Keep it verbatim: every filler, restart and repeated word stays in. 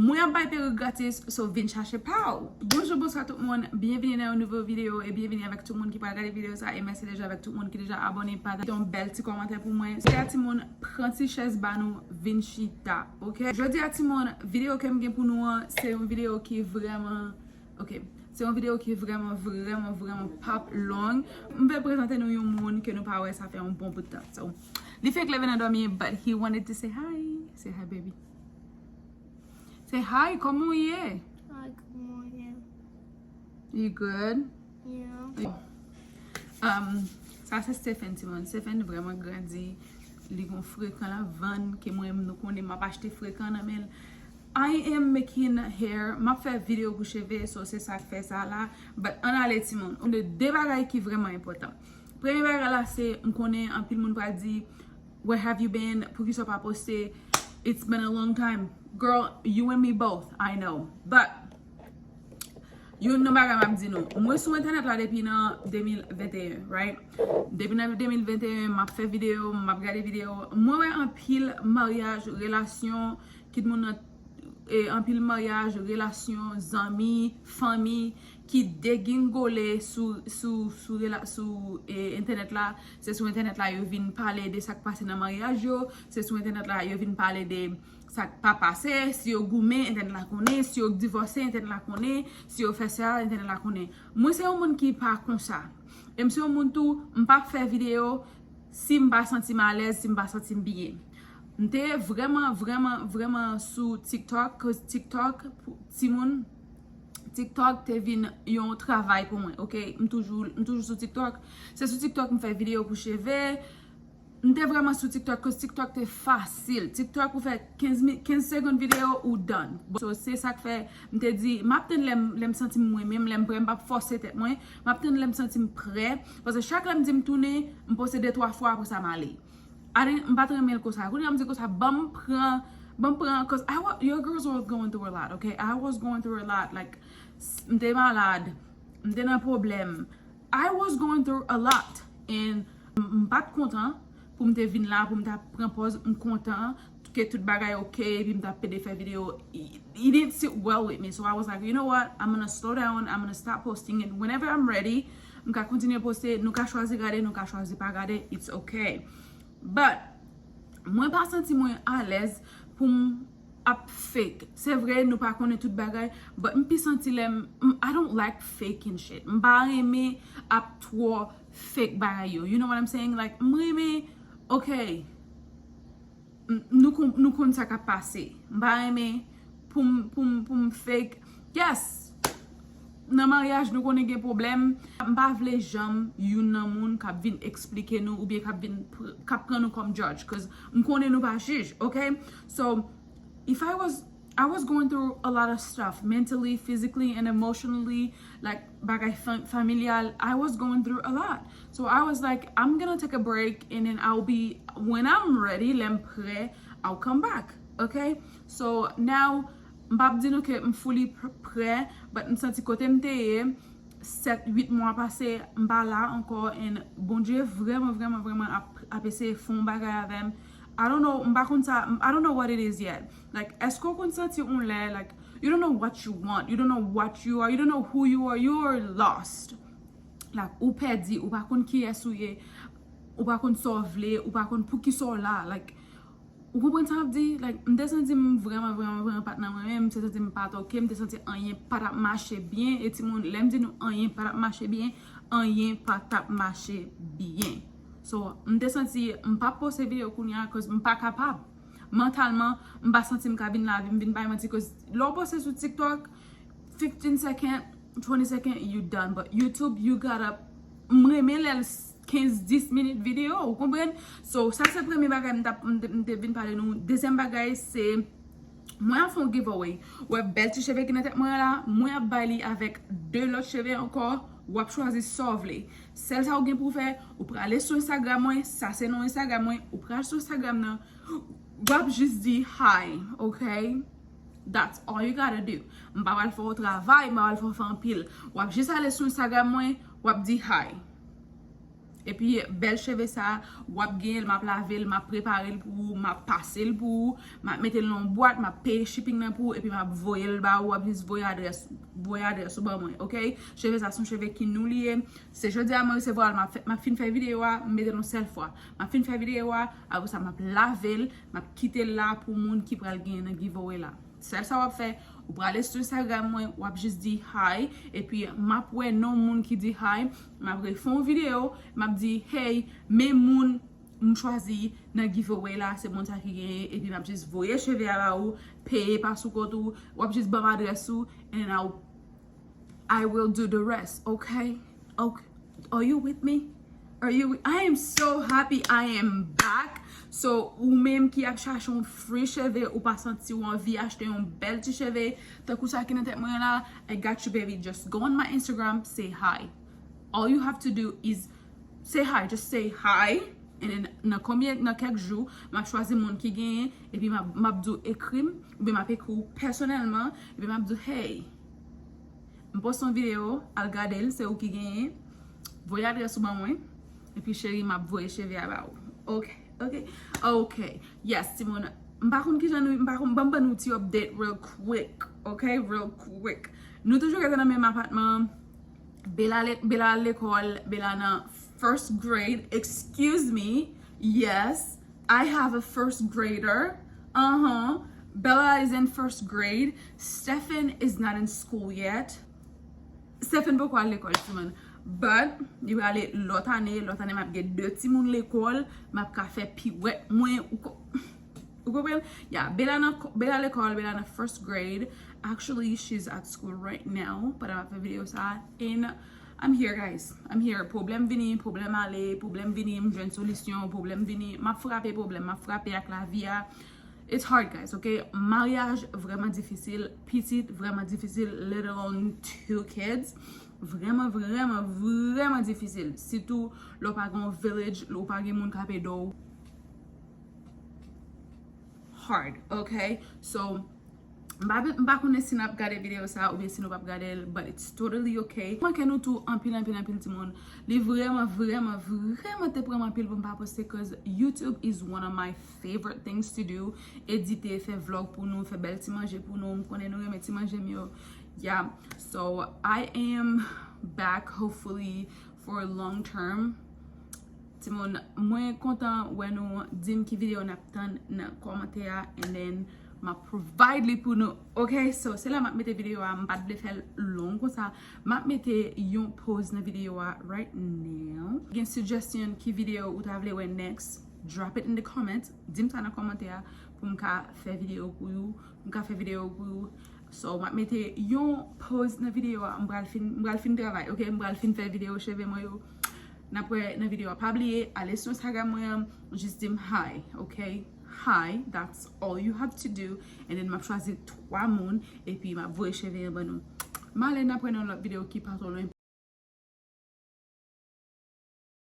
Mwen ap bay perik gratis, so vin chache pa w. Bonjou, bonswa tout moun. Byenvini nan yon nouvo videyo e byenvini avèk tout moun ki pral gade videyo sa. E mèsi deja avèk tout moun ki deja abòne, pataje, yon bèl ti kòmantè pou mwen. Jodi a timoun, pran ti chèz ba nou, vin chita, oke? Jodi a timoun, videyo ke m gen pou nou an, se yon videyo ki vrèman, oke, se yon videyo ki vrèman, vrèman, vrèman pap long. M vle prezante nou yon moun ke nou pa wè sa fè yon bon bout tan. So, li fenk leve nan dòmi, but he wanted to say hi. Say hi, baby. Say hi, kòman w ye? Hi, good morning. You good? Yeah. Um, sa se Stephen, timoun. Stephen vrèman grandi. Li gon frekan la vann ke mwen menm nou konnen m ap achte frekan nan men l. I am making hair. M ap fè videyo pou cheve, so se sa k fè sa la. But ann ale, timoun. Gen de bagay ki vrèman enpòtan. Premye bagay la se, m konnen anpil moun pral di, "Where have you been? Poukisa w pa poste? It's been a long time." Girl, you and me both, I know. But, youn nan bagay m ap di nou. Mwen sou entènèt la depi nan de mil venteyen, right? Depi nan de mil venteyen, m ap fè videyo, m ap gade videyo. Mwen wè anpil maryaj, relasyon, kit moun nan, e, anpil maryaj, relasyon, zanmi, fanmi, ki degingole sou, sou, sou, rela- sou e, entènèt la. Se sou entènèt la yo vin pale de sa k pase nan maryaj yo. Se sou entènèt la yo vin pale de sa k pa pase. Si yo goumen, entènèt la konnen. Si yo divòse, entènèt la konnen. Si yo fè sa, entènèt la konnen. Mwen se yon moun ki pa konsa. E m se yon moun tou, m p ap fè videyo si m pa santi m alèz, si m pa santi m byen. M te vrèman, vrèman, vrèman sou TikTok, cause TikTok, pou timoun, TikTok te vin yon travay pou mwen, oke? M toujou, m toujou sou TikTok. Se sou TikTok m fè videyo pou cheve. M te vrèman sou TikTok, cause TikTok te fasil. TikTok ou fè kenz mi- kenz segonn videyo, ou done. So, se sa k fè m te di, m ap tann lè m, lè m santi m mwen menm, lè m prè, m p ap fòse tèt mwen. M ap tann lè m santi m prè. Paske chak lè m di m tounen, m poste de twa fwa, apre sa m ale. I didn't- m pa t renmen l konsa. Kounye a m di konsa, ban m pran, ban m pran, cause I was, your girls was going through a lot, okay? I was going through a lot, like, s- m te malad, m te nan pwoblèm. I was going through a lot, and m m pa t kontan pou m te vin la, pou m ta pran pòz m kontan, ke tout bagay oke, epi m ta pede fè videyo. It, it didn't sit well with me, so I was like, "You know what? I'm gonna slow down, I'm gonna stop posting, and whenever I'm ready, m ka kontinye poste, nou ka chwazi gade, nou ka chwazi pa gade, it's okay." But, mwen pa santi mwen alèz pou m ap fake. Se vre, nou pa konnen tout bagay, but m pi santi lè m, m- I don't like faking shit. M pa renmen ap twò fake bagay yo. You know what I'm saying? Like, m renmen, okay, m- nou kon- nou konn sa k ap pase. M pa renmen pou m- pou m- pou m fake. Yes, nan maryaj nou konnen gen pwoblèm. M pa vle janm youn nan moun k ap vin eksplike nou oubyen k ap vin pr- k ap pran nou kòm judge, cause m konnen nou pa jij, okay? So, if I was I was going through a lot of stuff mentally, physically, and emotionally, like, bagay fa- familial. I was going through a lot. So I was like, "I'm gonna take a break, and then I'll be, when I'm ready, lè m prè, I'll come back." Okay? So now, m p ap di nou ke m fully pr- prè, but m santi kote m te ye, sèt, uit mwa pase, m pa la ankò, and Bondye vrèman, vrèman, vrèman ap, ap eseye fè yon bagay avè m. I don't know, m pa konn sa, I don't know what it is yet. Like, èske w konn santi yon lè, like, you don't know what you want, you don't know what you are, you don't know who you are, you are lost. Like, ou pèdi, ou pa konn kiyès ou ye, ou pa konn sa w vle, ou pa konn poukisa w la, like, ou konprann sa m ap di? Like, m te santi m vrèman, vrèman, vrèman pa t nan mwen menm, m te santi m pa t oke, m te santi anyen pa t ap mache byen, e timoun, lè m di nou anyen pa t ap mache byen, anyen pa t ap mache byen. So, m te santi m p ap poste videyo kounye a, cause m pa kapab. Mantalman, m pa santi m ka vin lavi, m vin bay manti, cause lè w poste sou TikTok, fifteen second, twenty second, you done. But YouTube, you gotta, m renmen lè l kenz, dis minit videyo, ou konprann? So, sa se premye bagay m t ap- m te- m te vin pale nou. Dezyèm bagay, se, mwen ap fè yon giveaway. Ou wè bèl ti cheve ki nan tèt mwen an la, mwen ap bay li avèk de lòt cheve ankò. W ap chwazi sa w vle. Sèl sa w gen pou w fè, ou prale sou Instagram mwen, sa se non Instagram mwen, ou pral sou Instagram nan, w ap jis di hi, okay? That's all you gotta do. M pa pral fè w travay, m pa pral fè w fè anpil. W ap jis ale sou Instagram mwen, w ap di hi. Epi bèl cheve sa, w ap genyen l, m ap lave l, m ap prepare l pou ou, m ap pase l pou ou, m ap mete l nan yon bwat, m ap peye shipping nan pou ou, epi m ap voye l ba ou, w ap jis voye adrès, voye adrès ou ban mwen, ok? Cheve sa se yon cheve ki nou li ye. Se jodi a mwen resevwa l, m ap fè, m ap fin fè videyo a, m mete l yon sèl fwa. M ap fin fè videyo a, apre sa m ap lave l, m ap kite l la pou moun ki pral genyen nan giveaway la. Sèl sa w ap fè, ou prale sou Instagram mwen, w ap jis di hi, epi m ap wè non moun ki di hi, m ap refè yon videyo, m ap di, hey, men moun m chwazi nan giveaway la, se moun sa ki genyen, epi m ap jis voye cheve a ba ou, peye pa sou kont ou, w ap jis ban m adrès ou, and I'll, I will do the rest, ok? Ok. Are you with me? Are you with, I am so happy I am back. So, ou menm ki ap chache yon free cheve, ou pa santi w anvi achte yon bèl ti cheve, tankou sa ki nan tèt mwen la, I got you, baby. Just go on my Instagram, say hi. All you have to do is say hi, just say hi. And then, nan konbyen, nan kèk jou, m ap chwazi moun ki genyen, epi m ap, m ap di w ekri m, oubyen m ap ekri w pèsonèlman, epi m ap di w, hey, m poste yon videyo, al gade l, se ou ki genyen. Voye adrès ou ban mwen. Epi cheri, m ap voye cheve a ba ou. Ok, ok, ok. Yes, timoun. M pa konn kijan nou, m pa konn, ban m ban nou ti update real quick, ok? Real quick. Nou toujou rete nan menm apatman. Bella, Bella al lekòl, Bella nan first grade. Excuse me. Yes, I have a first grader. Uh-huh. Bella is in first grade. Stefan is not in school yet. Stefan poko al lekòl, timoun. But, li prale lòt ane. Lòt ane, m ap gen de timoun lekòl. M ap ka fè piwèt mwen. Ou ko-, ou konprann? Yeah, Bella nan, Bella lekòl, Bella nan first grade. Actually, she's at school right now. Pandan m ap fè videyo sa. And I'm here, guys. I'm here. Pwoblèm vini, pwoblèm ale, pwoblèm vini, m jwenn solisyon, pwoblèm vini, m ap frape pwoblèm, m ap frape ak lavi a. It's hard, guys, ok? Maryaj vrèman difisil, pitit vrèman difisil, let alone two kids. Vrèman, vrèman, vrèman difisil. Sitou lè w pa gen yon village, lè w pa gen moun k ap ede w. Hard, ok? So, m pa, m pa konnen si n ap gade videyo sa oubyen si nou p ap gade l, but it's totally ok. Manke nou tou anpil, anpil, anpil timoun. Li vrèman, vrèman, vrèman te pran m anpil pou m pa poste, 'cause YouTube is one of my favorite things to do. Edite, fè vlog pou nou, fè bèl ti manje pou nou. M konnen nou renmen ti manje m yo. Yeah. So, I am back, hopefully, for long term. Timoun, mwen kontan wè nou. Di m ki videyo n ap tann nan kòmantè a, and then m ap provide li pou nou. Ok, so se la m ap mete videyo a, m pa t vle fè l long konsa. M ap mete yon pause nan videyo a right now. Gen suggestion ki videyo ou ta vle wè next, drop it in the comments. Di m sa nan kòmantè a pou m ka fè videyo pou ou. M ka fè videyo pou ou. So, m ap mete yon pause nan videyo a. M pral fin, m pral fin travay, ok? M pral fin fè videyo cheve mwen yo. N ap wè nan videyo a. Pa bliye, ale sou Instagram mwen an, jis di m hi, ok? Hi, that's all you have to do. And then m ap chwazi twa moun, epi m ap voye cheve an ban nou. M ale, n ap wè nan lòt videyo ki pa twò lwen.